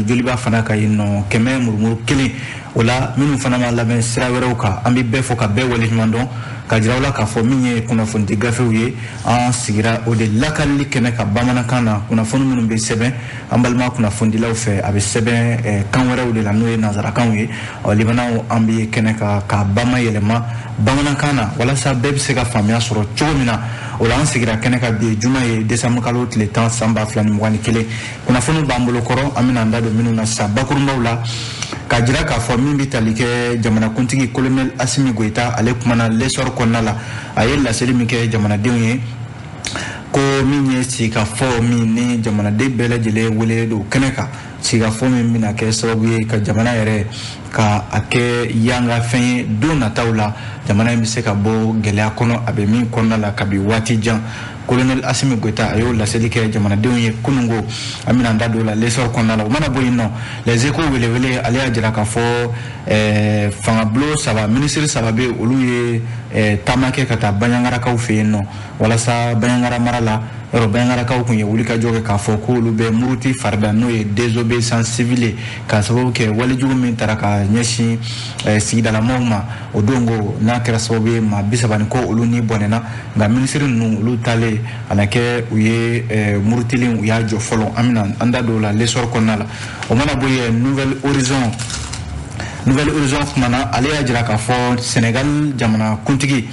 Joliba fana ka yen nɔ 100.1. O la minnu fana ma lamɛn sira wɛrɛw kan, an bɛ bɛɛ fo ka bɛɛ waleɲuman dɔn, ka jira aw la k'a fɔ min ye kunnafonidi gafew ye, an sigira o de lakalili kɛnɛ ka bamanankan na. Kunnafoni minnu bɛ sɛbɛn an balima kunnafonidilaw fɛ, a bɛ sɛbɛn kan wɛrɛw de la, n'o ye nansarakanw ye. Ɔ limanaw, an bɛ kɛnɛ kan k'a bayɛlɛma bamanankan na walasa bɛɛ bɛ se ka faamuya sɔrɔ cogo min na. O la an sigira kɛnɛ kan bi, juma ye, décembre kalo tile 10, san 2021. Kunnafoniw b'an bolo kɔrɔ, an bɛna an da don minnu na sisan bakurunbaw la, k'a jira k'a fɔ min bɛ tali kɛ jamanakuntigi colonel Assimi Goïta, ale kumana L'Essor kɔnɔna la. A ye laseli min kɛ jamanadenw ye, ko min ye sigikafɔ min ni jamanaden bɛɛ lajɛlen wele don kɛnɛ kan, sigikafɔ min bɛna kɛ sababu ye ka jamana yɛrɛ ka a kɛ yanga fɛn ye don nataw la, jamana in bɛ se ka bɔ gɛlɛya kɔnɔ a bɛ min kɔnɔna la kabi waati jan. Colonel Assimi Goïta, a y'o laseli kɛ jamanadenw ye kununko. An bɛna an da don o la L'Essor kɔnɔna la. O mana bɔ yen nɔ, Les Échos welewele, ale y'a jira k'a fɔ fangabulon saba, minisiri saba bɛ, olu ye taama kɛ ka taa Bandiagarakaw fɛ yen nɔ, walasa Bandiagara mara la yɔrɔ, Bandiagarakaw tun ye wulikajɔ kɛ k'a fɔ k'olu bɛ muruti farida, n'o ye désobéissance civile ye, k'a sababu kɛ walejugu min taara ka ɲɛsin sigidalamaw ma o don, ko n'a kɛra sababu ye maa 30 ni kɔ olu ni bɔnɛna. Nka minisiri ninnu, olu taalen a na kɛ u ye murutili, u y'a jɔ fɔlɔ. An bɛna an da don o la L'Essor kɔnɔna la. O mana bɔ yen, Nouvel Horizon, Nouvel Horizon kumana, ale y'a jira k'a fɔ Sénégal jamana kuntigi,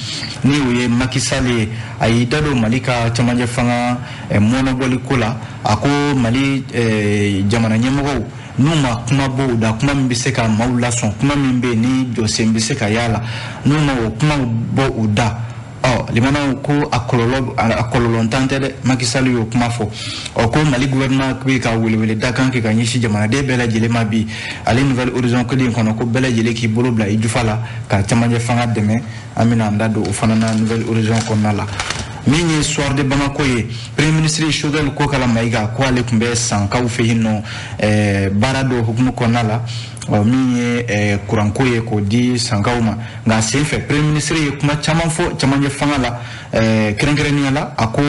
ni o ye Macky Sall ye, a y'i da don Mali ka camancɛ fanga mɔnɔbɔli ko la. A ko Mali jamana ɲɛmɔgɔw n'u ma kuma bɔ u da, kuma min bɛ se ka maaw lasɔn, kuma min bɛ yen ni jɔsen bɛ se ka y'a la, n'u ma o kumaw bɔ u da, ɔ limanaw, ko a kɔlɔlɔ, a kɔlɔlɔntan tɛ dɛ. Macky Sall y'o kuma fɔ. Ɔ ko Mali gouvernement bɛ ka welewele dakan kɛ ka ɲɛsin jamanaden bɛɛ lajɛlen ma bi. Ale Nouvel Horizon kelen in kɔnɔ, ko bɛɛ lajɛlen k'i bolo bila i jufa la ka camancɛ fanga dɛmɛ. An bɛna an da don o fana na Nouvel Horizon kɔnɔna la. Min ye Soir de Bamako ye, premier ministre Choguel Kokalla Maïga, ko ale tun bɛ Sankaw fɛ yen nɔ baara dɔ hukumu kɔnɔna la, ɔ min ye kuranko ye k'o di Sankaw ma. Nka sen fɛ, premier ministre ye kuma caman fɔ camancɛ fanga la, kɛrɛnkɛrɛnnenya la, a ko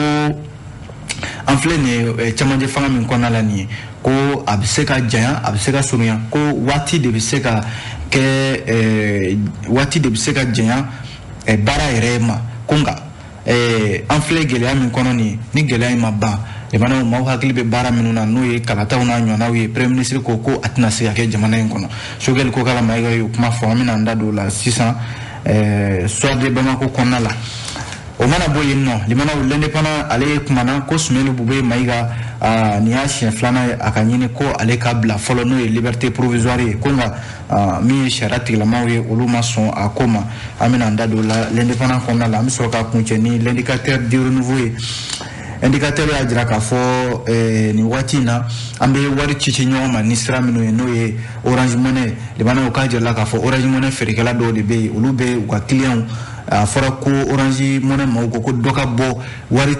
an filɛ nin ye camancɛ fanga min kɔnɔna la nin ye, ko a bɛ se ka janya, a bɛ se ka surunya, ko waati de bɛ se ka kɛ, waati de bɛ se ka janya baara yɛrɛ ma. Ko nka an filɛ gɛlɛya min kɔnɔ nin ye, ni gɛlɛya in ma ban, jamanaw maaw hakili bɛ baara minnu na, n'o ye kalataw n'a ɲɔgɔnnaw ye, premier ministre ko ko a tɛna se ka kɛ jamana in kɔnɔ. Choguel Kokalla Maïga y'o kuma fɔ. An bɛna an da don o la sisan Soir de Bamako kɔnɔna la. O mana bɔ yen nɔ, limanaw, L'Indépendant, ale kumana ko Soumaïla Boubèye Maïga, nin y'a siɲɛ filanan ye a ka ɲini ko ale ka bila fɔlɔ, n'o ye liberté provisoire ye, ko nka min ye sariya tigilamaw ye, olu ma sɔn a ko ma. An bɛna an da don la L'Indépendant kɔnɔna la. An bɛ sɔrɔ ka kuncɛ ni L'Indicateur du Renouveau ye. Indicateur y'a jira k'a fɔ nin waati in na, an bɛ wari ci ci ɲɔgɔn ma ni sira minnu ye, n'o ye Orange Money. Limanaw, k'a jirala k'a fɔ Orange Money feerekɛla dɔw de bɛ yen, olu bɛ u ka clients, a fɔra ko Orange Money maaw ko ko dɔ ka bɔ wari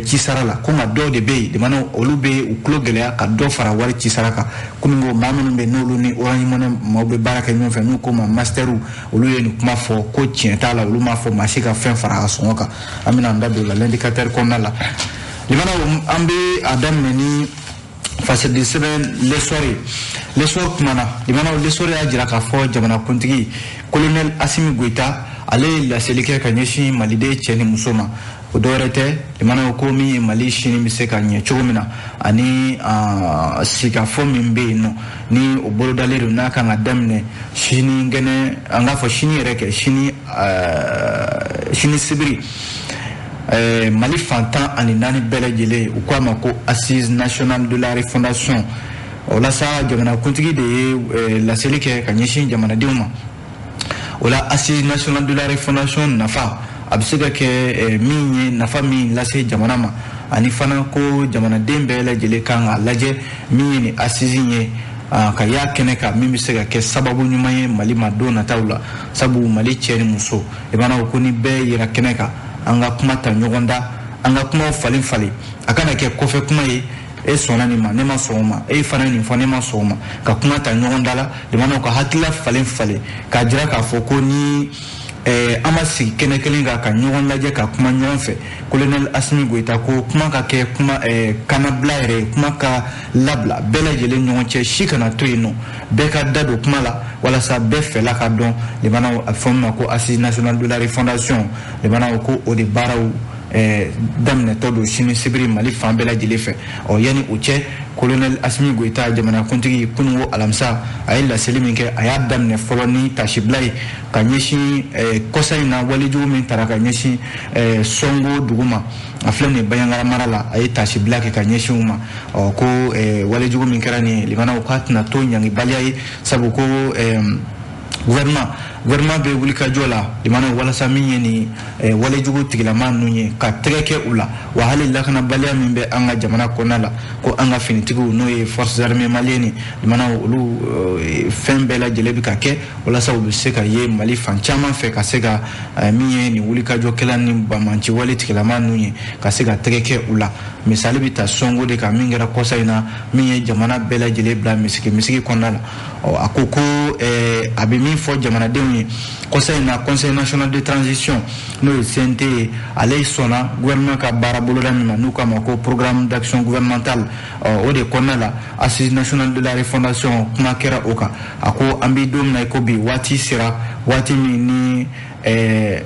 ci sara la, ko nka dɔw de bɛ yen, limanaw, olu bɛ u tulo gɛlɛya ka dɔ fara wari ci sara kan. Komi ko maa minnu bɛ yen, n'olu ni Orange Money maaw bɛ baara kɛ ɲɔgɔn fɛ, n'u ko ma masterw, olu ye nin kuma fɔ ko tiɲɛ t'a la, olu m'a fɔ maa si ka fɛn fara a sɔngɔ kan. An bɛna an da don o la L'Indicateur kɔnɔna la. Limanaw, an bɛ a daminɛ ni fasidi sɛbɛn L'Essor ye. L'Essor kumana, limanaw, L'Essor y'a jira k'a fɔ jamanakuntigi colonel Assimi Goïta, ale ye laseli kɛ ka ɲɛsin maliden cɛ ni muso ma. O dɔwɛrɛ tɛ, limanaw, ko min ye Mali sini bɛ se ka ɲɛ cogo min na, ani sigikafɔ min bɛ yen nɔ, ni o bolodalen don, n'a kan ka daminɛ sini gɛnɛ, an k'a fɔ sini yɛrɛ kɛ, sini, sini sibiri, Mali fan 14 bɛɛ lajɛlen, u k'a ma ko Assise nationale de la refondation. O la sa, jamanakuntigi de ye laseli kɛ ka ɲɛsin jamanadenw ma. O la, Assise nationale de la refondation nafa a bɛ se ka kɛ min ye, nafa min lase jamana ma, ani fana ko jamanaden bɛɛ lajɛlen kan k'a lajɛ min ye nin assise ye ka y'a kɛnɛ kan, min bɛ se ka kɛ sababu ɲuman ye Mali ma don nataw la. Sabu Mali cɛ ni muso, limanaw, ko ni bɛɛ yera kɛnɛ kan, an ka kuma ta ɲɔgɔn da, an ka kumaw falen falen, a kana kɛ kɔfɛ kuma ye, e sɔnna nin ma, ne ma sɔn o ma, e fana nin fɔ, ne ma sɔn o ma, ka kuma ta ɲɔgɔn da la. Limanaw, ka hakilila falen falen, k'a jira k'a fɔ ko ni An ma sigi kɛnɛ kelen kan ka ɲɔgɔn lajɛ ka kuma ɲɔgɔn fɛ. Colonel Assimi Goïta ko kuma ka kɛ kuma kannabila yɛrɛ ye, kuma ka labila bɛɛ lajɛlen ɲɔgɔn cɛ, si kana to yen nɔ, bɛɛ ka da don kuma la walasa bɛɛ fɛla ka dɔn. Limanaw, a bɛ fɔ min ma ko Assise nationale de la refondation, limanaw, ko o de baaraw daminɛtɔ don sini sibiri Mali fan bɛɛ lajɛlen fɛ. Ɔ, yanni o cɛ, Colonel Assimi Goïta, jamanakuntigi, kununko alamisa a ye laseli min kɛ, a y'a daminɛ fɔlɔ ni tasibila ye ka ɲɛsin kɔsa in na walejugu min tara ka ɲɛsin Sɔngo dugu ma, a filɛ nin ye Bandiagara mara la. A ye tasibila kɛ ka ɲɛsin u ma. Ɔ, ko walejugu min kɛra nin ye, limanaw, k'a tɛna to ɲangibaliya ye, sabu ko gouvernement bɛ wulikajɔ la, limanaw, walasa min ye nin walejugu tigilama ninnu ye, ka tɛgɛ kɛ u la. Wa hali lakanabaliya min bɛ an ka jamana kɔnɔna la, ko an ka finitigiw, n'o ye Forces armées maliennes, limanaw, olu fɛn bɛɛ lajɛlen bɛ ka kɛ walasa u bɛ se ka ye Mali fan caman fɛ, ka se ka min ye nin wulikajɔkɛla ni banbanci wale tigilama ninnu ye, ka se ka tɛgɛ kɛ u la. Misali bɛ ta Sɔngo de kan, min kɛra kɔsa in na, min ye jamana bɛɛ lajɛlen bila misigi misigi kɔnɔna la. Ɔ, a ko a bɛ min fɔ jamanadenw ye, kɔsa in na Conseil national de transition, n'o ye CNT ye, ale sɔnna gouvernement ka baara boloda min ma, n'u k'a ma ko programme d'action gouvernementale. Ɔ, o de kɔnɔna la, Assise nationale de la refondation, kuma kɛra o kan. A ko an bɛ don min na i ko bi, waati sera, waati min ni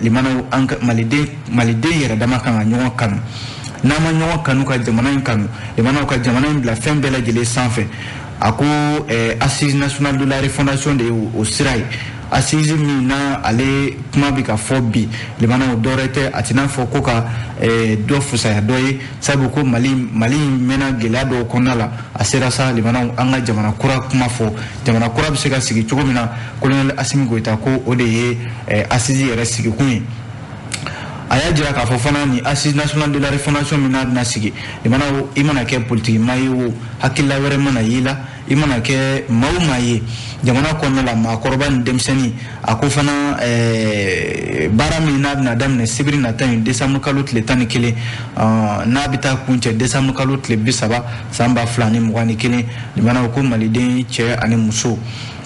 limanaw, an ka maliden yɛrɛ dama kan ka ɲɔgɔn kanu. N'an ma ɲɔgɔn kanu ka jamana in kanu, limanaw, ka jamana in bila fɛn bɛɛ lajɛlen sanfɛ, a ko Assise nationale de la refondation de ye o sira ye. Assise min na ale kuma bɛ ka fɔ bi, limanaw, dɔwɛrɛ tɛ, a tɛna fɔ ko ka dɔ fusaya dɔ ye, sabu ko Mali mɛnna gɛlɛya dɔw kɔnɔna la. A sera sa, limanaw, an ka jamana kura kuma fɔ, jamana kura bɛ se ka sigi cogo min na. Colonel Assimi Goïta ko o de ye assise yɛrɛ sigikun ye. A y'a jira k'a fɔ fana, ni Assise nationale de la refondation min n'a bɛna sigi, limanaw, i mana kɛ politiki maa ye o, hakilila wɛrɛ mana y'i la, i mana kɛ maa o maa ye jamana kɔnɔna la, maakɔrɔba ni denmisɛnnin, a ko fana baara min n'a bɛna daminɛ sibiri nata in, décembre kalo tile 11, n'a bɛ taa kuncɛ décembre kalo tile 30 san 2021, limanaw, ko maliden cɛ ani muso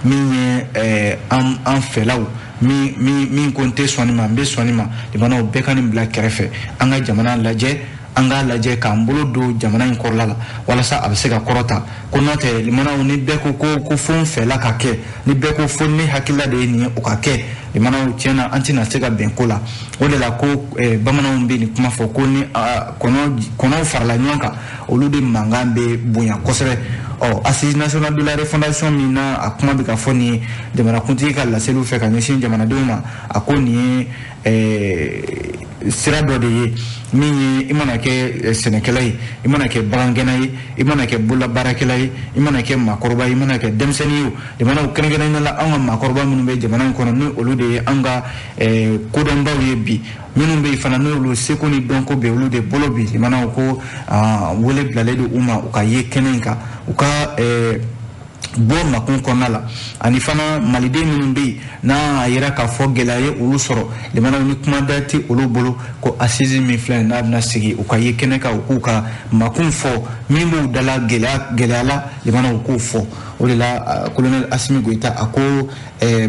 min ye an fɛlaw, min ko n tɛ sɔn nin ma, n bɛ sɔn nin ma, limanaw, bɛɛ ka nin bila kɛrɛfɛ, an ka jamana lajɛ, an k'a lajɛ k'an bolo don jamana in kɔrɔla la walasa a bɛ se ka kɔrɔta. Ko n'o tɛ, limanaw, ni bɛɛ ko fo n fɛla ka kɛ, ni bɛɛ ko fo ne hakilila de ye nin ye, o ka kɛ, limanaw, tiɲɛ na an tɛna se ka bɛn ko la. O de la ko bamananw bɛ nin kuma fɔ ko ni kɔnɔw farala ɲɔgɔn kan, olu de mankan bɛ bonya kosɛbɛ. Ɔ, Assise nationale de la refondation min na a kuma bɛ ka fɔ nin ye jamanakuntigi ka laseliw fɛ ka ɲɛsin jamanadenw ma, a ko nin ye sira dɔ de ye min ye, i mana kɛ sɛnɛkɛla ye, i mana kɛ bagangɛnna ye, i mana kɛ bololabaarakɛla ye, i mana kɛ maakɔrɔba ye, i mana kɛ denmisɛnnin ye o, limanaw, kɛrɛnkɛrɛnnenya la an ka maakɔrɔba minnu bɛ jamana in kɔnɔ, ni olu de ye an ka kodɔnbaw ye bi, minnu bɛ yen fana n'olu seko ni dɔnko bɛ olu de bolo bi, limanaw, ko wele bilalen don u ma u ka ye kɛnɛ in kan, u ka bɔ nakun kɔnɔna la. Ani fana maliden minnu bɛ yen n'a a yira k'a fɔ gɛlɛya ye olu sɔrɔ, limanaw, ni kumada tɛ olu bolo, ko assise min filɛ nin n'a bɛna sigi, u ka ye kɛnɛ kan, u k'u ka makun fɔ, min b'u dala gɛlɛya gɛlɛya la, limanaw, k'o fɔ. O de la Colonel Assimi Goïta a ko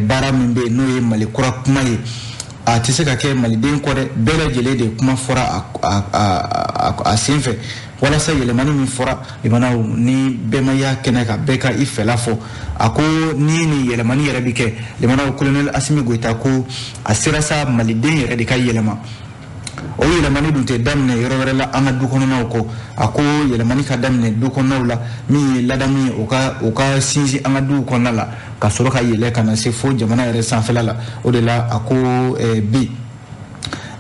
baara min bɛ yen, n'o ye Mali kura kuma ye, a tɛ se ka kɛ maliden kɔ dɛ, bɛɛ lajɛlen de kuma fɔra a sen fɛ, walasa yɛlɛmani min fɔra, limanaw, ni bɛɛ ma y'a kɛnɛ kan, bɛɛ ka i fɛla fɔ. A ko ni nin yɛlɛmani yɛrɛ bɛ kɛ, limanaw, Colonel Assimi Goïta ko a sera sa maliden yɛrɛ de ka yɛlɛma. O yɛlɛmani dun tɛ daminɛ yɔrɔ wɛrɛ la an ka du kɔnɔnaw kɔ. A ko yɛlɛmani ka daminɛ du kɔnɔnaw la, min ye ladamu ye, o ka sinsin an ka duw kɔnɔna la, ka sɔrɔ ka yɛlɛ ka na se fo jamana yɛrɛ sanfɛla la. O de la a ko bi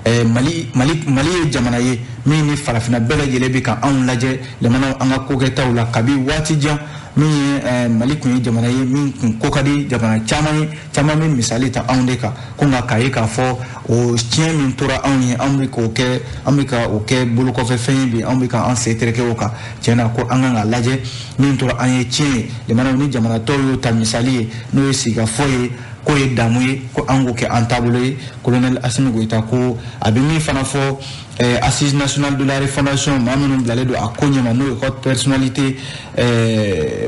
Mali ye jamana ye min ni farafinna bɛɛ lajɛlen bɛ ka anw lajɛ, limanaw, an ka kokɛtaw la kabi waati jan. Min ye Mali kun ye jamana ye min kun ko ka di jamana caman ye, caman bɛ misali ta anw de kan. Ko nka k'a ye k'a fɔ o tiɲɛ min tora anw ye, anw bɛ k'o kɛ, an bɛ ka o kɛ bolokɔfɛ fɛn ye bi, anw bɛ ka an sen tereke o kan. Tiɲɛ na, ko an kan k'a lajɛ, min tora an ye tiɲɛ ye, limanaw, ni jamana tɔw y'o ta misali ye, n'o ye sigikafɔ ye. K'o ye damu ye, ko an k'o kɛ an taabolo ye. Colonel Assimi Goïta ko a bɛ min fana fɔ Assise nationale de la refondation, maa minnu bilalen don a ko ɲɛma, n'o ye haute personnalité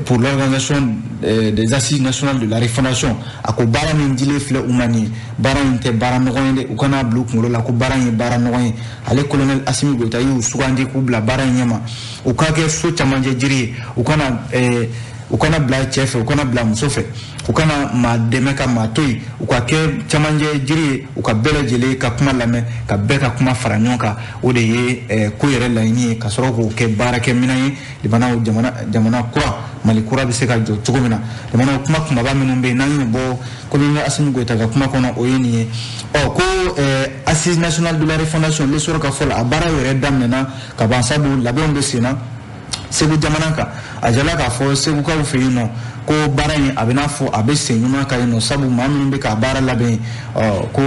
pour l'organisation des assises nationales de la refondation, a ko baara min dilen filɛ u ma nin ye, baara in tɛ baara nɔgɔn ye dɛ. U kana bila u kunkolo la ko baara in ye baara nɔgɔn ye. Ale colonel Assimi Goïta y'u sugandi k'u bila baara in ɲɛma, u ka kɛ so camancɛ jiri ye, u kana bila cɛ fɛ, u kana bila muso fɛ, u kana maa dɛmɛ ka maa to yen, u ka kɛ camancɛ jiri ye, u ka bɛɛ lajɛlen ka kuma lamɛn, ka bɛɛ ka kuma fara ɲɔgɔn kan. O de ye ko yɛrɛ laɲini ye, ka sɔrɔ k'o kɛ baarakɛminɛn ye jamana jamana jamana kura, Mali kura bɛ se ka jɔ cogo min na. Jamana kuma kumaba minnu bɛ yen n'an y'o bɔ colonel Assimi Goïta ka kuma kɔnɔ, o ye nin ye. Ɔ ko Assise nationale de la refondation, L'Essor ka fɔ la, a baara yɛrɛ daminɛna ka ban, sabu labɛnw bɛ sen na Segu jamana kan. A jala k'a fɔ Segukaw fɛ yen nɔ ko baara in a bɛ n'a fɔ a bɛ sen ɲuman kan yen nɔ, sabu maa minnu bɛ ka baara labɛn, ɔ ko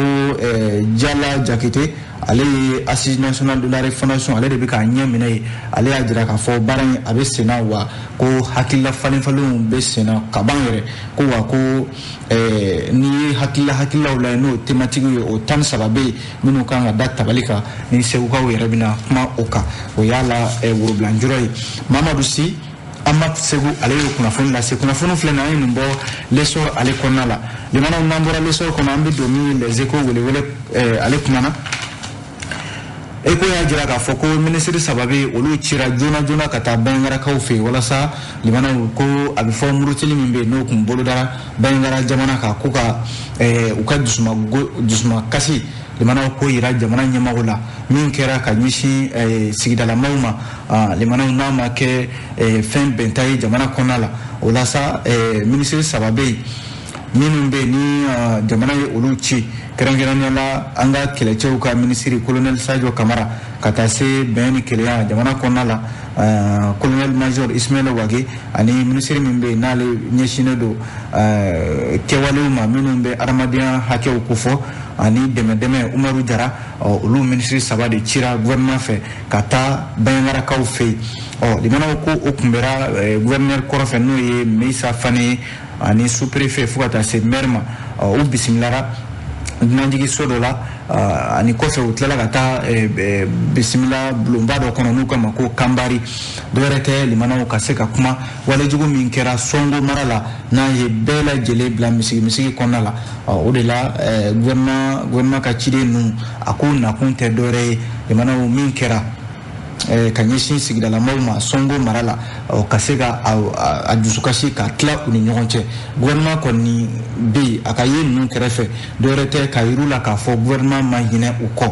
Jala Jakite, ale ye Assise nationale de la refondation, ale de bɛ k'a ɲɛ minɛ ye. Ale y'a jira k'a fɔ baara in a bɛ sen na, wa ko hakilila falen falenw bɛ sen na ka ban yɛrɛ. Ko wa ko n'i ye hakililaw lajɛ, n'o thématique ye, o 13 bɛ yen minnu kan ka da tabali kan, ni Segukaw yɛrɛ bɛna kuma o kan. O y'a la worobilanjɔrɔ ye. Mamadu Si Amadu Segu, ale ye kunnafoni lase. Kunnafoni filɛ nin, an ye nin bɔ L'Essor ale kɔnɔna la. Limanaw, n'an bɔra L'Essor kɔnɔ, an bɛ don min Les Échos welewele ale kumana. Eko y'a jira k'a fɔ ko minisiri saba bɛ yen, olu cira joona joona ka taa Bandiagarakaw fɛ yen, walasa limanaw ko a bɛ fɔ murutili min bɛ yen, n'o kun bolodara Bandiagara jamana kan, ko ka u ka dusuma kasi limanaw ko yira jamana ɲɛmɔgɔw la. Min kɛra ka ɲɛsin sigidalamaw ma limanaw, n'a ma kɛ fɛn bɛnta ye jamana kɔnɔna la, o la sa minisiri saba bɛ yen minnu bɛ yen ni jamana ye olu ci, kɛrɛnkɛrɛnnenya la an ka kɛlɛcɛw ka minisiri colonel Sadio Kamara, ka taa se bɛn ni kelenya jamana kɔnɔna la colonel major Ismaël Wage, ani minisiri min bɛ yen n'ale ɲɛsinnen don kɛwalew ma minnu bɛ adamadenya hakɛw kofɔ ani dɛmɛ dɛmɛ, Umaru Jara. Olu minisiri saba de cira gouvernement fɛ ka taa Bandiagarakaw fɛ yen. Ɔ limanaw, ko o kunbɛra gouverneur kɔrɔ fɛ, n'o ye Meissa Fane ye, ani sous-préfet, fo ka taa se maire ma. U bisimilara dunanjiginso dɔ la, ani kɔfɛ u tilala ka taa bisimila bulonba dɔ kɔnɔ n'u kama ko Kanbari. Dɔwɛrɛ tɛ limanaw, ka se ka kuma walejugu min kɛra Sɔngo mara la, n'a ye bɛɛ lajɛlen bila misigi misigi kɔnɔna la. O de la gouvernement ka ciden ninnu, a ko nakun tɛ dɔwɛrɛ ye limanaw, min kɛra ka ɲɛsin sigidalamaw ma Sɔngo mara la, ka se ka a dusukasi ka tila u ni ɲɔgɔn cɛ. Gouvernement kɔni bɛ yen, a ka ye ninnu kɛrɛfɛ, dɔwɛrɛ tɛ ka yir'u la k'a fɔ gouvernement ma hinɛ u kɔ,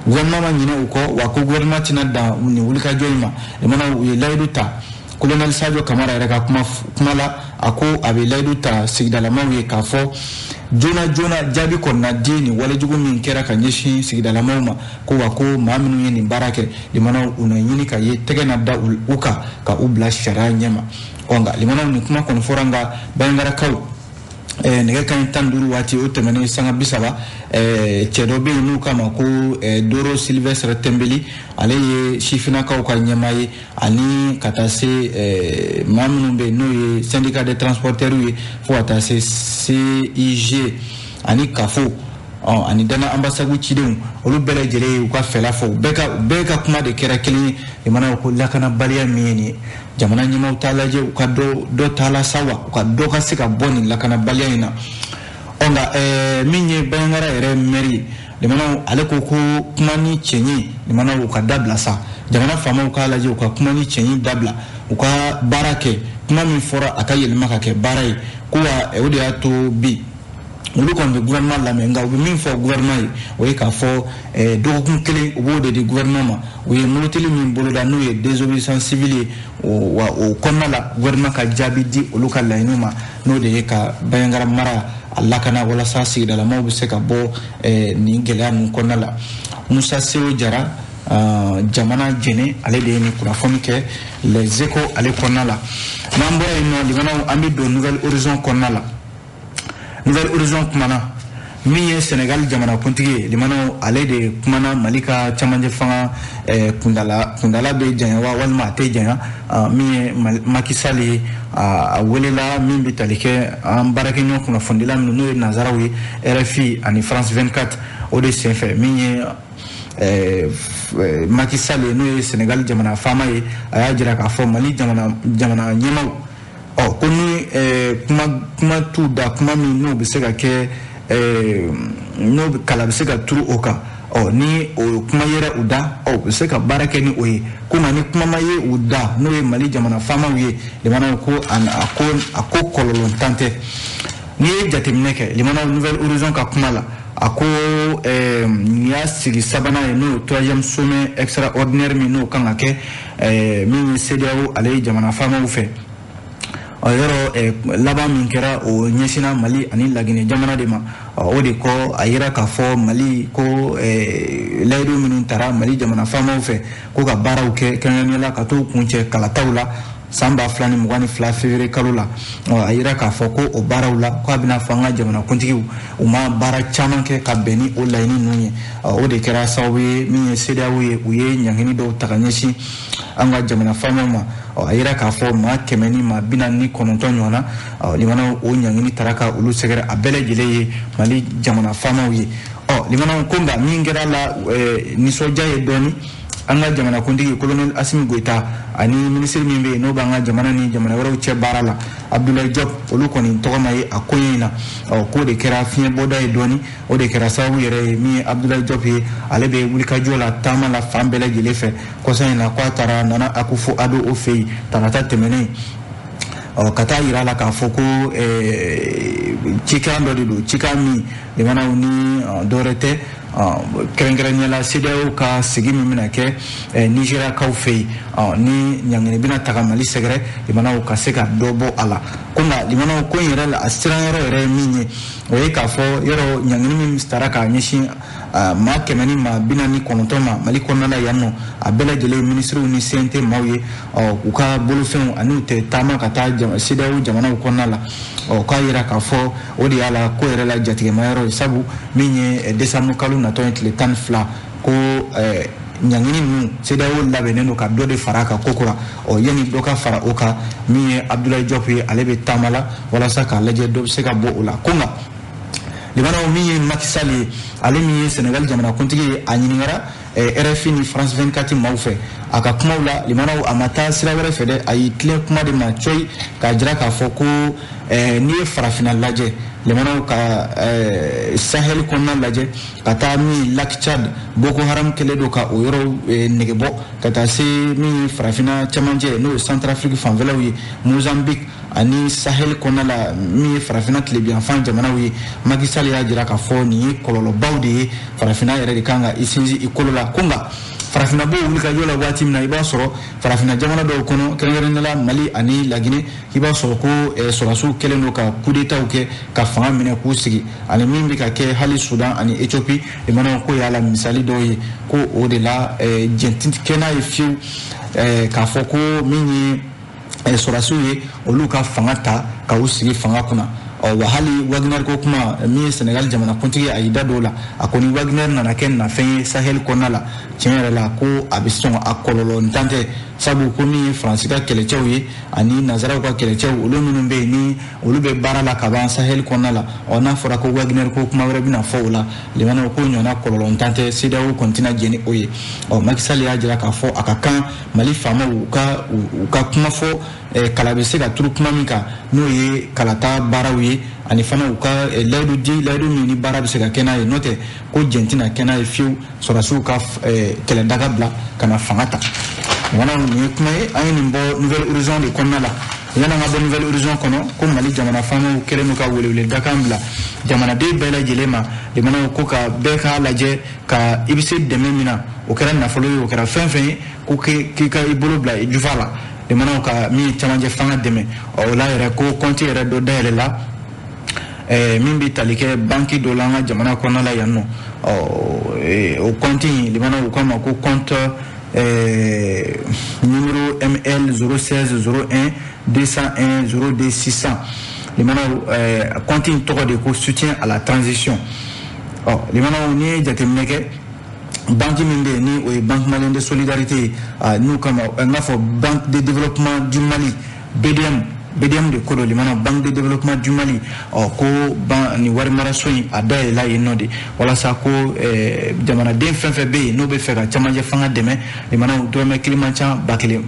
gouvernement ma ɲinɛ u kɔ, wa ko gouvernement tɛna dan nin wulikajɔ in ma. Limanaw, u ye layidu ta. Colonel Sadio Kamara yɛrɛ ka kuma la, a ko a bɛ layidu ta sigidalamaw ye k'a fɔ joona joona jaabi kɔni na di nin walejugu min kɛra ka ɲɛsin sigidalamaw ma. Ko wa ko maa minnu ye nin baara kɛ limanaw, u na ɲini ka ye tɛgɛ na da u kan ka u bila sariya ɲɛma. Ɔ nka limanaw, nin kuma kɔni fɔra, nka Bandiagarakaw, nɛgɛ kanɲɛ 15 waati o tɛmɛnen sanga 30, cɛ dɔ bɛ yen n'u k'a ma ko Doro Sylvestre Tembeli, ale ye sifinnakaw ka ɲɛmaa ye, ani ka taa se maa minnu bɛ yen n'o ye syndicat des transporteurs ye, fo ka taa se CIG ani CAFO ani Dana Ambasagu cidenw, olu bɛɛ lajɛlen ye u ka fɛla fɔ. U bɛɛ ka kuma de kɛra kelen ye limanaw, ko lakanabaliya min ye nin ye, jamana ɲɛmaaw t'a lajɛ u ka dɔ dɔ t'a la sa wa, u ka dɔ ka se ka bɔ nin lakanabaliya in na. Ɔ nka min ye Bandiagara yɛrɛ maire ye limanaw, ale ko ko kuma ni cɛɲi limanaw, u ka dabila sa. Jamana faamaw k'a lajɛ u ka kuma ni cɛɲi dabila, u ka baara kɛ. Kuma min fɔra, a ka yɛlɛma ka kɛ baara ye. Ko wa o de y'a to bi olu kɔni bɛ gouvernement lamɛn, nka u bɛ min fɔ gouvernement ye, o ye k'a fɔ dɔgɔkun kelen, u b'o de di gouvernement ma. U ye murutili min boloda, n'o ye désobéissance civile ye, wa o kɔnɔna la gouvernement ka jaabi di olu ka laɲiniw ma, n'o de ye ka Bandiagara mara a lakana, walasa sigidalamaw bɛ se ka bɔ nin gɛlɛya ninnu kɔnɔna la. Musa Sewo Jara, jamana jɛnɛ, ale de ye nin kunnafoni kɛ Les Échos ale kɔnɔna la. N'an bɔra yen nɔ limanaw, an bɛ don Nouvel Horizon kɔnɔna la. Nouvel Horizon kumana Min ye Senegal jamanakuntigi ye, limanaw, ale de kumana Mali ka camancɛ fanga kundala bɛ janya wa walima a tɛ janya. Min ye Macky Sall ye, a welela min bɛ tali kɛ an baarakɛɲɔgɔn kunnafonidila minnu, n'o ye nanzaraw ye, RFI ani France 24, o de senfɛ, min ye Macky Sall ye, n'o ye Senegal jamana faama ye, a y'a jira k'a fɔ Mali jamana ɲɛmaw, ɔ ko ni kuma t'u da, kuma min n'o bɛ se ka kɛ, n'o kala bɛ se ka turu o kan, ɔ ni o kuma yera u da, ɔ u bɛ se ka baara kɛ ni o ye. Ko nka ni kuma ma ye u da, n'o ye Mali jamana faamaw ye, limanaw, ko a ko kɔlɔlɔntan tɛ. N'i ye jateminɛ kɛ, limanaw, Nouvelle Horizon ka kuma la, a ko nin y'a sigi sabanan ye, n'o ye troisième sommet extraordinaire min n'o kan ka kɛ min ye CEDEAO ale ye jamana faamaw fɛ. Yɔrɔ laban min kɛra, o ɲɛsinna Mali ani Laginɛ jamana de ma. O de kɔ, a yira k'a fɔ Mali ko layidu minnu tara Mali jamana faamaw fɛ ko ka baaraw kɛ, kɛrɛnkɛrɛnnenya la ka t'u kuncɛ kalataw la san 2022 février kalo la, a yira k'a fɔ ko o baaraw la, ko a bɛna fɔ an ka jamanakuntigiw, u ma baara caman kɛ ka bɛn ni o laɲini ninnu ye. O de kɛra sababu ye, min ye CEDEAO ye, u ye ɲangini dɔw ta ka ɲɛsin an ka jamana faamaw ma. A yira k'a fɔ maa 149 ɲɔgɔn na, limanaw, o ɲangini tara ka olu sɛgɛrɛ, a bɛɛ lajɛlen ye Mali jamana faamaw ye. Ɔ limanaw, ko nka min kɛra la nisɔndiya ye dɔɔni, an ka jamanakuntigi colonel Assimi Goïta ani minisiri min bɛ yen, n'o b'an ka jamana ni jamana wɛrɛw cɛ baara la, Abdoulaye Diop, olu kɔni tɔgɔ ma ye a ko in na. Ɔ k'o de kɛra fiɲɛbɔda ye dɔɔni. O de kɛra sababu yɛrɛ ye, min ye Abdoulaye Diop ye, ale bɛ wulikajɔ la, taama la fan bɛɛ lajɛlen fɛ. Kɔsa in na, k'a taara Nana Akufo-Addo o fɛ yen tarata tɛmɛnen, ɔ ka taa yira a la k'a fɔ ko cikan dɔ de don, cikan min, limanaw, ni dɔwɛrɛ tɛ, kɛrɛnkɛrɛnnenya la CEDEAO ka sigi min bɛna kɛ Nigériakaw fɛ yen, ni ɲangini bɛna taga Mali sɛgɛrɛ, limanaw, ka se ka dɔ bɔ a la. Ko nka limanaw, ko in yɛrɛ la, a siran yɔrɔ yɛrɛ ye min ye, o ye k'a fɔ yɔrɔ ɲangini min tara k'a ɲɛsin maa 149 ma Mali kɔnɔna la yan nɔ, a bɛɛ lajɛlen ye minisiriw ni CNT maaw ye, u ka bolofɛnw ani u tɛ taama ka taa CEDEAO jamanaw kɔnɔna la. Ɔ k'a yira k'a fɔ o de y'a la ko yɛrɛ la jatigɛma yɔrɔ ye, sabu min ye décembre kalo natɔ ye, tile 12, ko ɲangini ninnu, CEDEAO labɛnnen don ka dɔ de fara a kan kokura. Ɔ yanni dɔ ka fara o kan, min ye Abdoulaye Diop ye, ale bɛ taama la walasa k'a lajɛ dɔ bɛ se ka bɔ o la. Ko nka limanaw, min ye Macky Sall ye, ale min ye Sénégal jamanakuntigi ye, a ɲininkara RFI ni France 24 maaw fɛ. A ka kumaw la, limanaw, a ma taa sira wɛrɛ fɛ dɛ, a y'i tilen kuma de ma cɔyi k'a jira k'a fɔ ko n'i ye farafinna lajɛ, limanaw, ka Sahel kɔnɔna lajɛ, ka taa min Lac Tchad, Boko Haram kɛlen don ka o yɔrɔw nɛgɛbɔ, ka taa se min ye farafinna cɛmancɛ, n'o ye Centrafrique fanfɛlaw ye, Mozambique ani Sahel kɔnɔna la, min ye farafinna tilebiyanfan jamanaw ye, Macky Sall y'a jira k'a fɔ nin ye kɔlɔlɔbaw de ye. Farafinna yɛrɛ de kan ka i sinsin i kolo la. Ko nka farafinna b'o wulikajɔ la waati min na, i b'a sɔrɔ farafinna jamana dɔw kɔnɔ, kɛrɛnkɛrɛnnenya la Mali ani Laginɛ, i b'a sɔrɔ ko sɔrɔdasiw kɛlen don ka coup d'état kɛ ka fanga minɛ k'u sigi, ani min bɛ ka kɛ hali Soudan ani Éthiopie, limanaw, ko y'a la misali dɔw ye. Ko o de la, jɛn tɛ kɛ n'a ye fiyewu k'a fɔ ko min ye sɔrɔdasiw ye, olu ka fanga ta ka u sigi fanga kunna. Ɔ wa hali Wagner ko kuma, min ye Sénégal jamanakuntigi, a y'i da don o la. A ko ni Wagner nana kɛ nafɛn ye Sahel kɔnɔna la, tiɲɛ yɛrɛ la, ko a bɛ sɔn a kɔlɔlɔ ntan tɛ, sabu ko min ye Faransi ka kɛlɛcɛw ye ani nanzaraw ka kɛlɛcɛw, olu minnu bɛ yen, ni olu bɛ baara la ka ban Sahel kɔnɔna la, ɔ n'a fɔra ko Wagner ko kuma wɛrɛ bɛna fɔ o la, limanaw, ko ɲɔgɔnna kɔlɔlɔ ntan tɛ, CEDEAO kɔni tɛna jɛn ni o ye. Ɔ Macky Sall y'a jira k'a fɔ a ka kan Mali faamaw u ka kuma fɔ, kala bɛ se ka turu kuma min kan, n'o ye kalata baaraw ye, ani fana u ka layidu di, layidu min ni baara bɛ se ka kɛ n'a ye. N'o tɛ, ko jɛn tɛna kɛ n'a ye fiyewu sɔrɔdasiw ka kɛlɛdaga bila ka na fanga ta. Limanaw, nin ye kuma ye, an ye nin bɔ Nouvelle Horizon de kɔnɔna la. Yan'an ka bɔ Nouvelle Horizon kɔnɔ, ko Mali jamana faamaw kɛlen don ka welewele dakan bila jamanaden bɛɛ lajɛlen ma, limanaw, ko ka bɛɛ k'a lajɛ ka i bɛ se dɛmɛ min na, o kɛra nafolo ye, o kɛra fɛn fɛn ye, ko k'i ka i bolo bila i jufa la, limanaw, ka min ye camancɛ fanga dɛmɛ. O la yɛrɛ, ko kɔnti yɛrɛ dɔ dayɛlɛ la min bɛ tali kɛ banki dɔ la an ka jamana kɔnɔna la yan nɔ. O kɔnti in, limanaw, u k'a ma ko compte numéro ML 016 01 201 02 600. Limanaw, compte in tɔgɔ de ko soutien à la transition. Ɔ limanaw, n'i ye jateminɛ kɛ, banque min bɛ yen ni o ye Banque malienne de solidarité ye, n'u kama n k'a fɔ Banque de développement du Mali, BDM, BDM de ko don limana, Banque de développement du Mali. Ɔ ko ban nin wari maraso in a dayɛlɛla yen nɔ de walasa ko jamanaden fɛn fɛn bɛ yen n'o bɛ fɛ ka camancɛ fanga dɛmɛ limanaw, dɔrɔmɛ kelen man ca, 1000,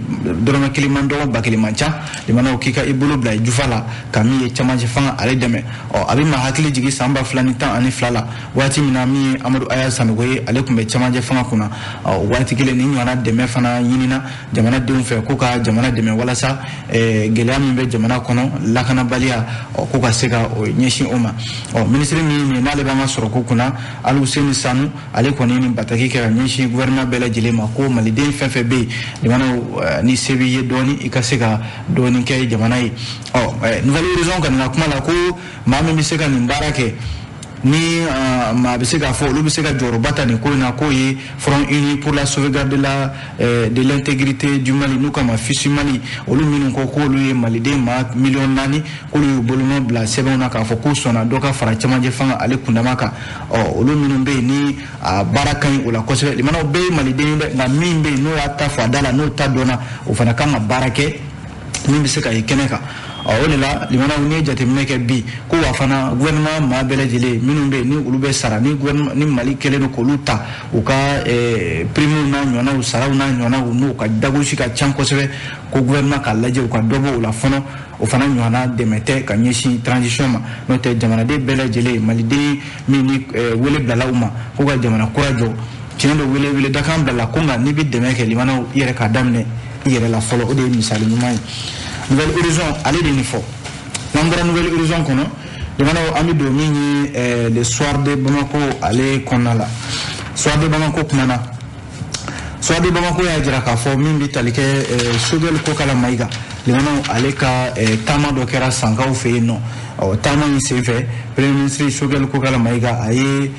dɔrɔmɛ kelen man dɔgɔ, 1000 man ca limanaw, k'i ka i bolo bila i jufa la ka min ye camancɛ fanga ale dɛmɛ. Ɔ a bɛ maa hakili jigin san 2012 la, waati min na min ye Amadu Aya Sanogo ye, ale tun bɛ camancɛ fanga kunna. Ɔ waati kelen nin ɲɔgɔnna dɛmɛ fana ɲinina jamanadenw fɛ ko ka jamana dɛmɛ walasa gɛlɛya min bɛ jamana kɔnɔ, lakanabaliya, ɔ ko ka se ka o ɲɛsin o ma. Ɔ minisiri min n'ale b'an ka sɔrɔko kunna, Alhousseyni Sanu, ale kɔni ni bataki kɛ ka ɲɛsin gouvernement bɛɛ lajɛlen ma ko maliden fɛn fɛn bɛ yen limanaw, ni se b'i ye dɔɔni, i ka se ka dɔɔni kɛ jamana ye. Ɔ Nouvel Horizon ka nin kuma la ko maa min bɛ se ka nin baara kɛ ni maa bɛ se k'a fɔ olu bɛ se ka jɔyɔrɔba ta nin ko in na, k'o ye Front uni pour la sauvegarde de l'intégrité du Mali, n'u kama FUSI Mali, olu minnu ko k'olu ye maliden maa 4 miliyɔn, k'olu y'u bolonɔ bila sɛbɛnw na k'a fɔ k'u sɔnna dɔ ka fara camancɛ fanga ale kundama kan. Ɔ olu minnu bɛ yen ni a baara ka ɲi o la kosɛbɛ limanaw, bɛɛ ye maliden ye dɛ, nka min bɛ yen n'o y'a ta fɔ a da la, n'o ta dɔnna, o fana kan ka baara kɛ min bɛ se ka ye kɛnɛ kan. Ɔ o de la limanaw, n'i ye jateminɛ kɛ bi, ko wa fana gouvernement maa bɛɛ lajɛlen minnu bɛ yen ni olu bɛ sara, ni gouvernement ni Mali kɛlen don k'olu ta u ka primew n'a ɲɔgɔnnaw, saraw n'a ɲɔgɔnnaw, n'u ka dagosi ka ca kosɛbɛ, ko gouvernement k'a lajɛ u ka dɔ bɔ o la fɔlɔ. O fana ɲɔgɔnna dɛmɛ tɛ ka ɲɛsin transition ma, n'o tɛ jamanaden bɛɛ lajɛlen, maliden min ni wele bilala u ma ko ka jamana kura jɔ, tiɲɛ don, wele wele dakan bilala ko, nka n'i bɛ dɛmɛ kɛ limanaw, i yɛrɛ k'a daminɛ i yɛrɛ la fɔlɔ. O de ye misali ɲuman ye. Nouvel Horizon ale de nin fɔ. N'an bɔra Nouvel Horizon kɔnɔ limanaw, an bɛ don min ye Le Soir de Bamako ale kɔnɔna la. Soir de Bamako kumana, Soir de Bamako y'a jira k'a fɔ min bɛ tali kɛ Choguel Kokala Mayiga limanaw, ale ka taama dɔ kɛra Sankaw fɛ yen nɔ. Ɔ taama in senfɛ, premier ministre Choguel Kokala Mayiga a ye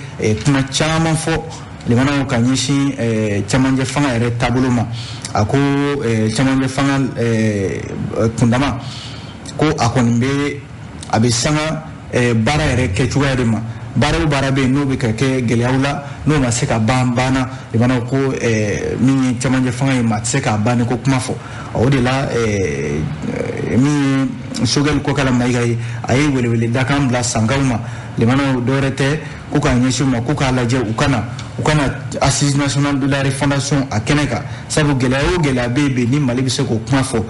kuma caman fɔ limanaw ka ɲɛsin camancɛ fanga yɛrɛ taabolo ma. A ko camancɛ fanga kundama, ko a kɔni bɛ a bɛ sanga baara yɛrɛ kɛcogoya de ma. Baara o baara bɛ yen n'o bɛ ka kɛ gɛlɛyaw la, n'o ma se ka ban banna limanaw, ko min ye camancɛ fanga ye, maa tɛ se k'a ban ni ko kuma fɔ. O de la min ye Choguel Kokala Mayiga ye, a ye welewele dakan bila Sankaw ma limanaw, dɔwɛrɛ tɛ ko k'a ɲɛsin u ma ko k'a lajɛ u kana Assise nationale de la refondation a kɛnɛ kan, sabu gɛlɛya o gɛlɛya bɛ yen bi ni Mali bɛ se k'o kuma fɔ,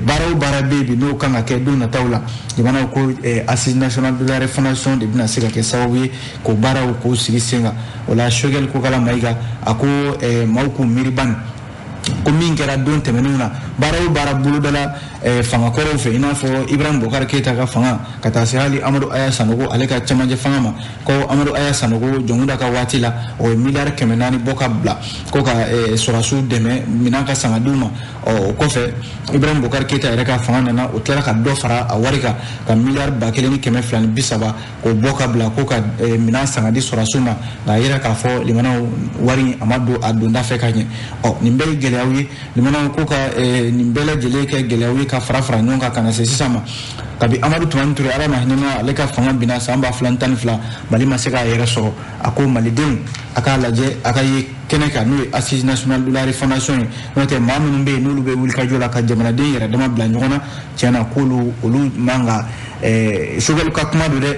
baara o baara bɛ yen bi n'o kan ka kɛ don nataw la jamanaw, ko Assise nationale de la refondation de bɛna se ka kɛ sababu ye k'o baaraw k'o sigi sen kan. O la Choguel Kokala Mayiga a ko maaw k'u miiri bani ko min kɛra don tɛmɛnenw na, baara o baara bolodala fangakɔrɔw fɛ, i n'a fɔ Ibrahim Boubacar Keita ka fanga ka taa se hali Amadu Aya Sanogo ale ka camancɛ fanga ma, ko Amadu Aya Sanogo Jɔnkuda ka waati la, o ye miliyari 400 bɔ ka bila ko ka sɔrɔdasiw dɛmɛ, minɛn ka san ka d'u ma. Ɔ o kɔfɛ, Ibrahim Boubacar Keita yɛrɛ ka fanga nana, o tilala ka dɔ fara a wari kan ka miliyari 1230 k'o bɔ ka bila ko ka minɛn san ka di sɔrɔdasiw ma, nka a yira k'a fɔ limanaw, wari a ma don a donda fɛ ka ɲɛ. Ɔ nin bɛɛ ye gɛlɛyaw ye limanaw, ko ka nin bɛɛ lajɛlen kɛ gɛlɛyaw ye ka fara fara ɲɔgɔn kan ka na se sisan ma. Kabi Amadu Tumani Ture, Ala ma hinɛ, ale ka fanga binna san 2012, Mali ma se k'a yɛrɛ sɔrɔ. A ko malidenw a k'a lajɛ a ka ye kɛnɛ kan, n'o ye Assise nationale de la refondation ye, n'o tɛ maa minnu bɛ yen n'olu bɛ wulikajɔ la ka jamanaden yɛrɛ dama bila ɲɔgɔn na, tiɲɛ na k'olu olu man ka Choguel ka kuma don dɛ,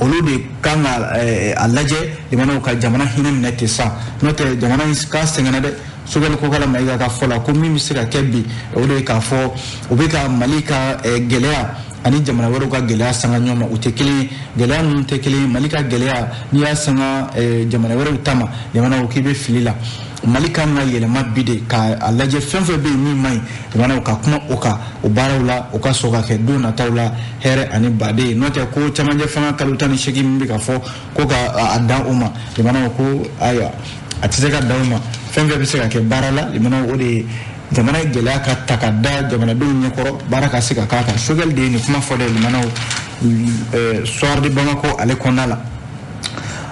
olu de kan ka a lajɛ limanaw ka jamana hinɛ minɛ ten sa, n'o tɛ jamana in k'a sɛgɛnna dɛ. Choguel Kokala Mayiga ka fɔ la, ko min bɛ se ka kɛ bi, o de ye k'a fɔ u bɛ ka Mali ka gɛlɛya ani jamana wɛrɛw ka gɛlɛya sanga ɲɔgɔn ma, u tɛ kelen ye, gɛlɛya ninnu tɛ kelen ye. Mali ka gɛlɛya, n'i y'a sanga jamana wɛrɛw ta ma jamanaw, k'i bɛ fili la. Mali kan ka yɛlɛma bi de k'a lajɛ, fɛn fɛn bɛ yen min man ɲi jamanaw, ka kuma o kan, o baaraw la, o ka sɔrɔ ka kɛ don nataw la hɛrɛ ani baden ye. N'o tɛ ko camancɛ fanga kalo 18 min bɛ ka fɔ ko ka a dan o ma jamanaw, ko ayiwa a tɛ se ka dan o ma. Fɛn fɛn bɛ se ka kɛ baara la limanaw, o de ye jamana gɛlɛya ka ta ka da jamanadenw ɲɛkɔrɔ, baara ka se ka k'a kan. Choguel de ye nin kuma fɔ dɛ limanaw, Soir de Bamako ale kɔnɔna la.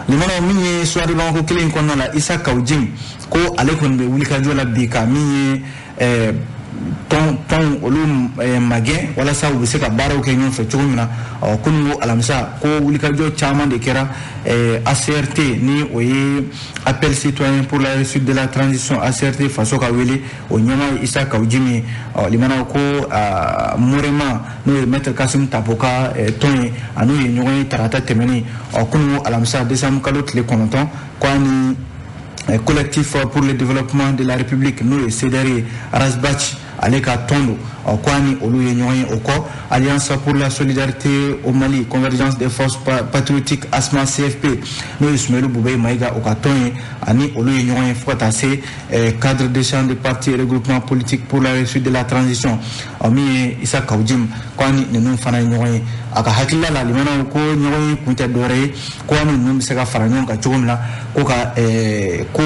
Limanaw, min ye Soir de Bamako kelen in kɔnɔna la, Isa Kaw Jim ko ale kɔni bɛ wulikajɔ la bi ka min ye Tɔn olu magɛn walasa u bɛ se ka baaraw kɛ ɲɔgɔn fɛ cogo min na. Ɔ, kunun ko alamisa, ko wulikajɔ caman de kɛra ACRT, ni o ye Appel citoyen pour la réussite de la transition, ACRT faso ka wele, o ɲɛmaa ye Issa Kaou Djim ye. Ɔ, limanaw, ko MOREMA, n'o ye maître Kassoum Tapo ka tɔn ye, a n'u ye ɲɔgɔn ye tarata tɛmɛnen. Ɔ, kunun ko alamisa, décembre kalo tile 9, ko a ni Collectif pour le développement de la République, n'o ye CDR ye, Ras Bath ale ka tɔn don, ɔ, ko a ni olu ye ɲɔgɔn ye. O kɔ, Alliance pour la solidarité au Mali, Convergence des forces patriotiques, ASMA CFP, n'o ye Soumeylou Boubèye Maïga o ka tɔn ye, ani olu ye ɲɔgɔn ye, fo ka taa se cadre d'échange de partis et regroupement politique pour la réussite de la transition, ɔ, min ye Issa Kaou Djim, ko a ni ninnu fana ye ɲɔgɔn ye. A ka hakilila la, limanaw, ko ɲɔgɔn ye kun tɛ dɔwɛrɛ ye, ko a ni ninnu bɛ se ka fara ɲɔgɔn kan cogo min na, ko ka ko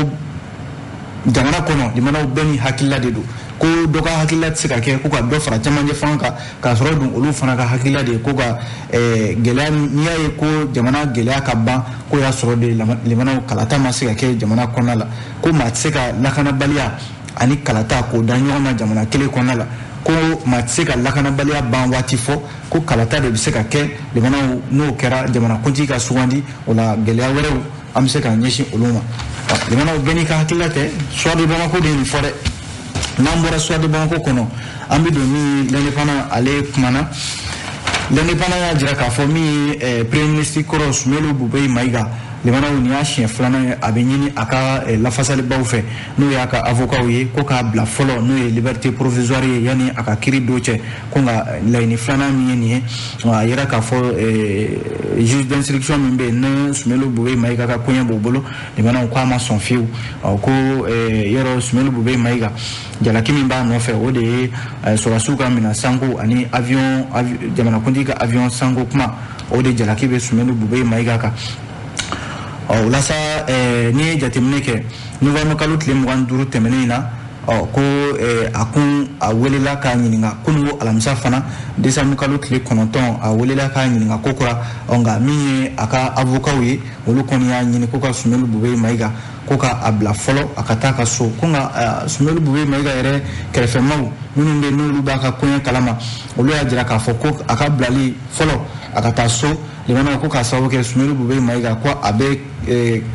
jamana kɔnɔ, limanaw, bɛɛ ni hakilila de don, ko dɔ ka hakilila tɛ se ka kɛ ko ka dɔ fara camancɛ fanga kan, k'a sɔrɔ dun olu fana ka hakilila de ye ko ka gɛlɛya. N'i y'a ye ko jamana gɛlɛya ka ban, ko y'a sɔrɔ de, limanaw, kalata ma se ka kɛ jamana kɔnɔna la, ko maa tɛ se ka lakanabaliya ani kalata k'o da ɲɔgɔn ma jamana kelen kɔnɔna la, ko maa tɛ se ka lakanabaliya ban waati fɔ, ko kalata de bɛ se ka kɛ, limanaw, n'o kɛra jamanakuntigi ka sugandi, o la gɛlɛya wɛrɛw an bɛ se ka ɲɛsin olu ma. Limanaw, bɛɛ n'i ka hakilila tɛ. Soir de Bamako de ye nin fɔ dɛ. N'an bɔra Soir de Bamako kɔnɔ, an bɛ don min ye L'Indépendant, ale kumana. L'Indépendant y'a jira k'a fɔ min ye premier ministre kɔrɔ Soumeylou Boubèye Maïga, limanaw, nin y'a siɲɛ filanan ye a bɛ ɲini a ka lafasalibaw fɛ, n'o y'a ka avocat ye, ko k'a bila fɔlɔ, n'o ye liberté provisoire ye, yanni a ka kiiri don cɛ. Ko nka laɲini filanan min ye nin ye, a yira k'a fɔ juge d'instruction min bɛ yen, n'o Soumeylou Boubèye Maïga ka koɲɛ b'o bolo, limanaw, k'a ma sɔn fiyewu. Ko yɔrɔ Soumeylou Boubèye Maïga, jalaki min b'a nɔfɛ, o de ye sɔrɔdasiw ka minɛn sanko ani avion, jamanakuntigi ka avion sanko kuma, o de jalaki bɛ Soumeylou Boubèye Maïga kan. Ɔ, o la sa, n'i ye jateminɛ kɛ, novembre kalo tile 25 tɛmɛnen in na, ɔ, ko a kun a welela k'a ɲininka. Kunun ko alamisa fana, décembre kalo tile 9, a welela k'a ɲininka ko kura. Ɔ, nka min ye a ka avocat ye, olu kɔni y'a ɲini ko ka Soumeylou Boubèye Maïga, ko ka a bila fɔlɔ a ka taa ka so. Ko nka Soumeylou Boubèye Maïga yɛrɛ kɛrɛfɛmaw minnu bɛ yen, n'olu b'a ka koɲɛ kalama, olu y'a jira k'a fɔ ko a ka bilali fɔlɔ a ka taa so, limanaw, ko k'a sababu kɛ Soumeylou Boubèye Maïga, ko a bɛ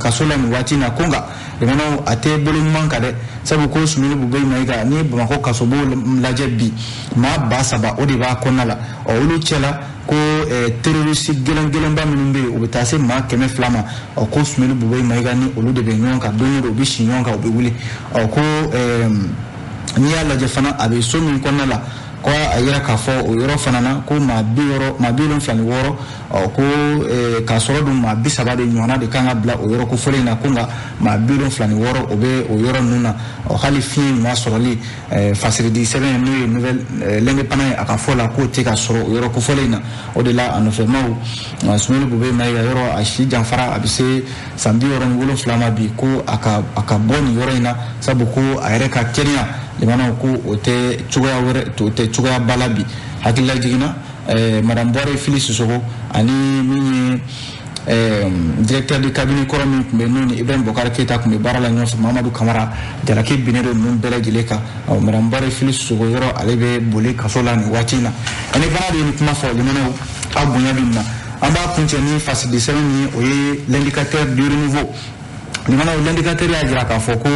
kaso la nin waati in na, ko nka, limanaw, a tɛ bolo ɲuman kan dɛ, sabu ko Soumeylou Boubèye Maïga, n'i ye Bamakɔ kasobon lajɛ bi, maa 3000 o de b'a kɔnɔna la. Ɔ, olu cɛla, ko terroriste gɛlɛn gɛlɛnba minnu bɛ yen, u bɛ taa se maa 200 ma. Ɔ, ko Soumeylou Boubèye Maïga ni olu de bɛ ɲɔgɔn kan don o don, u bɛ si ɲɔgɔn kan, u bɛ wuli. Ɔ, ko n'i y'a lajɛ fana, a bɛ so min kɔnɔna la, ko a yira k'a fɔ o yɔrɔ fana na, ko maa 60, maa 76, ɔ, ko k'a sɔrɔ dun maa 30 de ɲɔgɔnna de kan ka bila o yɔrɔ kofɔlen in na, ko nka maa 76 o bɛ o yɔrɔ ninnu na. Ɔ, hali fiɲɛ ɲuman sɔrɔli, fasiridi sɛbɛn, n'o ye Nouvelle L'Indépendant ye, a ka fɔ la k'o tɛ ka sɔrɔ o yɔrɔ kofɔlen in na. O de la, a nɔfɛmaw, Soumeylou Boubèye Maïga, yɔrɔ a si janfara, a bɛ se san 67 ma bi, ko a ka bɔ nin yɔrɔ in na, sabu ko a yɛrɛ ka kɛnɛya, limanaw, ko o tɛ cogoya wɛrɛ, o tɛ cogoya ba la bi. Hakilila jiginna, madame Bouaré Fily Sissoko ani min ye directeur de cabinet kɔrɔ min tun bɛ, n'o ni Ibrahim Boubacar Keïta tun bɛ baara la ɲɔgɔn fɛ, Mamadou Camara, jalaki binnen don ninnu bɛɛ lajɛlen kan. Madame Bouaré Fily Sissoko, yɔrɔ ale bɛ boli kaso la nin waati in na. Ani fana de ye nin kuma fɔ. Limanaw, aw bonya bɛ nin na. An b'a kuncɛ ni fasidi sɛbɛn min ye, o ye L'Indicateur du Renouveau. Limanaw, L'indicateur y'a jira k'a fɔ ko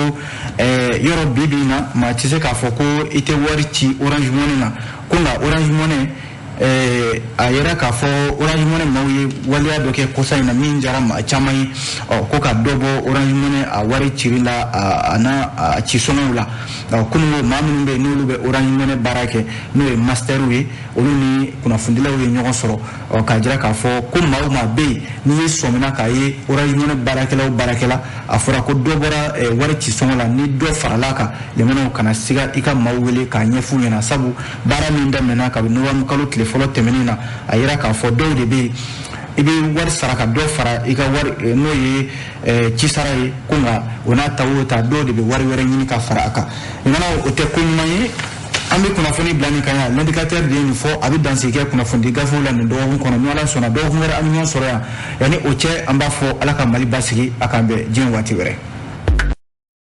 yɔrɔ bi bi in na, maa tɛ se k'a fɔ ko i tɛ wari ci Orange Money na. Ko nka Orange Money, a yɛrɛ k'a fɔ Orange Money maaw ye waleya dɔ kɛ kɔsa in na min diyara maa caman ye. Ɔ, ko ka dɔ bɔ Orange Money a wari ciri la, a n'a a ci sɔngɔw la. Ɔ, kunun ko maa minnu bɛ yen, n'olu bɛ Orange Money baara kɛ, n'o ye masterw ye, olu ni kunnafonidilaw ye ɲɔgɔn sɔrɔ. Ɔ, k'a jira k'a fɔ ko maa o maa bɛ yen, n'i ye sɔmina k'a ye Orange Money baarakɛlaw baarakɛla, a fɔra ko dɔ bɔra wari ci sɔngɔ la, ni dɔ farala kan, limanaw, kana siga i ka maaw wele k'a ɲɛf'u ɲɛna, sabu baara min daminɛna kabini novembre kalo tile fɔlɔ tɛmɛnen na, a yira k'a fɔ dɔw de bɛ yen, i bɛ wari sara ka dɔ fara i ka wari, n'o ye ci sara ye, ko nka o n'a ta o ta, dɔw de bɛ wari wɛrɛ ɲini ka fara a kan. Limanaw, o tɛ ko ɲuman ye. An bɛ kunnafoni bila nin kan yan. L'Indicateur de ye nin fɔ. A bɛ dansigi kɛ kunnafoni gafew la nin dɔgɔkun kɔnɔ. Ni Ala sɔnna, dɔgɔkun wɛrɛ an bɛ ɲɔgɔn sɔrɔ yan. Yanni o cɛ, an b'a fɔ Ala ka Mali basigi, a k'an bɛn diɲɛ waati wɛrɛ.